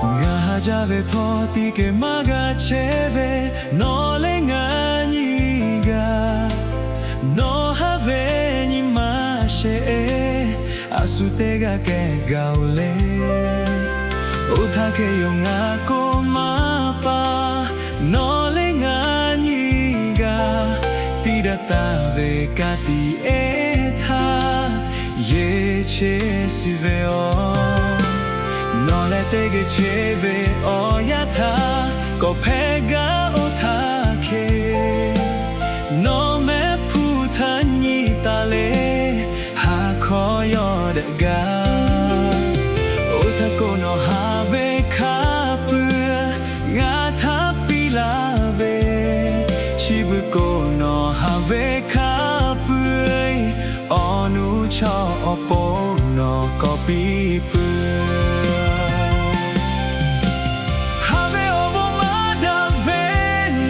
Ngaˬ ha jaˇ ve htawˇ, tiꞈ kehˬ maˇ g'a chehˇ ve, nawˬ leh ngaˬ nyiˇ g'aˇ, nawˬ haꞈ ve nyi ma shehˍ, a shu teˇ g'aˇ kehˬ gaˬ-oˬ le. Oˇ htaˇ hk'e yoˬ ngaˬ k'oˆ maˇ pa, nawˬ leh ngaˬ nyiˇ g'aˇ, tiˇ daꞈ taˍ ve ka tiꞈ ehˉ htaˇ, yeˬ cheˇ shiˍ ve yoˬ. Nawˬ leh teˇ geh chehˇ ve awˬ yanˇ htaˇ, kawꞈ hpehꞈ gaˇ oˇ htaˇ hk'e, nawˬ mehˆ hpu htaꞈ nyi taˍ le, ha hk'awˇ yawˇ daꞈ gaˇ. Oˇ htaˇ k'o, nawˬ haꞈ ve hk'a pui ngaˬ htaꞈ piˇ laˇ ve, chi beuꞈ k'o nawˬ haꞈ ve hk'a pui, awˬ nuˇ chaw awˬ pon nawˬ k'awꞈ piˇ peuˬ. Haꞈ ve awˬ bon maˇ daꞈ ve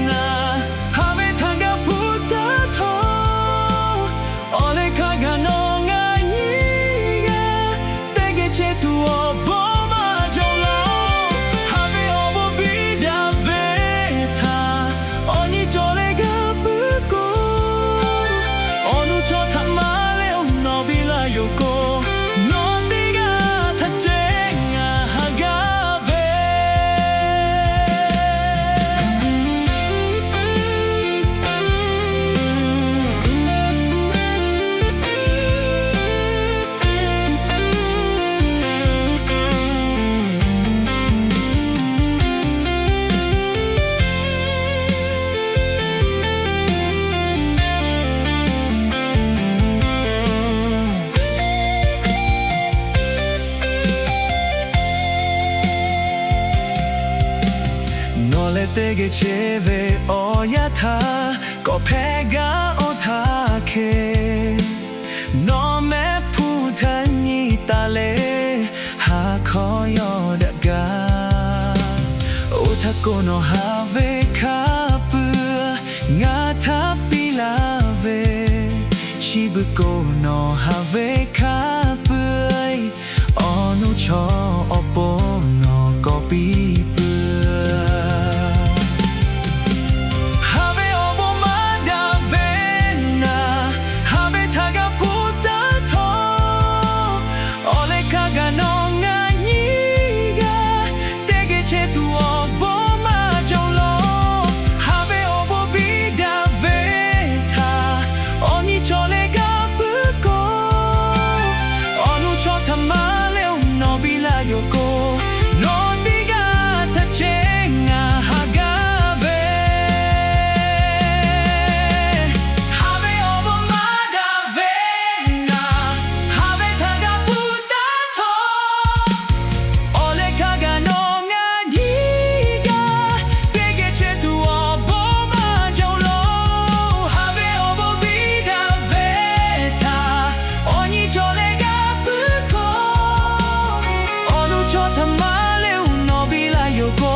naˍ, haꞈ ve htaꞈ g'a hpu taˇ htawˇ, awˬ leh hk'a gaˬ nawˬ ngaˬ nyiˇ g'aˇ, teˇ geh chehˇ tuˬ awˬ bon maˇ jawˬ laˇ-oˬ. Haꞈ ve awˬ bon biˇ daꞈ ve htaꞈ awˬ nyi cawˬ leh g'a puiˉ k'o, awˬ nuˇ chaw htaꞈ maˍ leh-oˬ nawˬ biˇ laˇ yoˬ k'o, nawˬ teˇ g'aˇ htaꞈ ceh ngaˬ haꞈ gaˇ ve Nawˬ leh teˇ geh chehˇ ve awˬ yanˇ htaˇ, kawꞈ hpehꞈ gaˇ oˇ htaˇ hk'e, nawˬ mehˆ hpu htaꞈ nyi taˍ le, ha hk'awˇ yawˇ daꞈ gaˇ. Oˇ htaˇ k'o, nawˬ haꞈ ve hk'a pui ngaˬ htaꞈ piˇ laˇ ve, chi beuꞈ k'o nawˬ haꞈ ve hk'a pui, awˬ nuˇ chaw awˬ pon nawˬ k'awꞈ piˇ peuˬ. Haꞈ ve awˬ bon maˇ daꞈ ve naˍ, haꞈ ve htaꞈ g'a hpu taˇ htawˇ, awˬ leh hk'a gaˬ nawˬ ngaˬ nyiˇ g'aˇ, teˇ geh chehˇ tuˬ awˬ bon maˇ jawˬ laˇ-oˬ. Haꞈ ve awˬ bon biˇ daꞈ ve htaꞈ awˬ nyi cawˬ leh g'a puiˉ k'o, awˬ nuˇ chaw htaꞈ maˍ leh-oˬ nawˬ biˇ laˇ yoˬ k'o, nawˬ teˇ g'aˇ htaꞈ ceh ngaˬ haꞈ gaˇ ve. Haꞈ ve awˬ bon maˇ daꞈ ve naˍ, haꞈ ve htaꞈ g'a hpu taˇ htawˇ, awˬ leh hk'a gaˬ nawˬ ngaˬ nyiˇ g'aˇ, teˇ geh chehˇ tuˬ awˬ bon maˇ jawˬ laˇ-oˬ. Haꞈ ve awˬ bon biˇ daꞈ ve htaꞈ awˬ nyi cawˬ leh g'a puiˉ k'o, awˬ nuˇ chaw htaꞈ maˍ leh-oˬ nawˬ biˇ laˇ yoˬ k'o,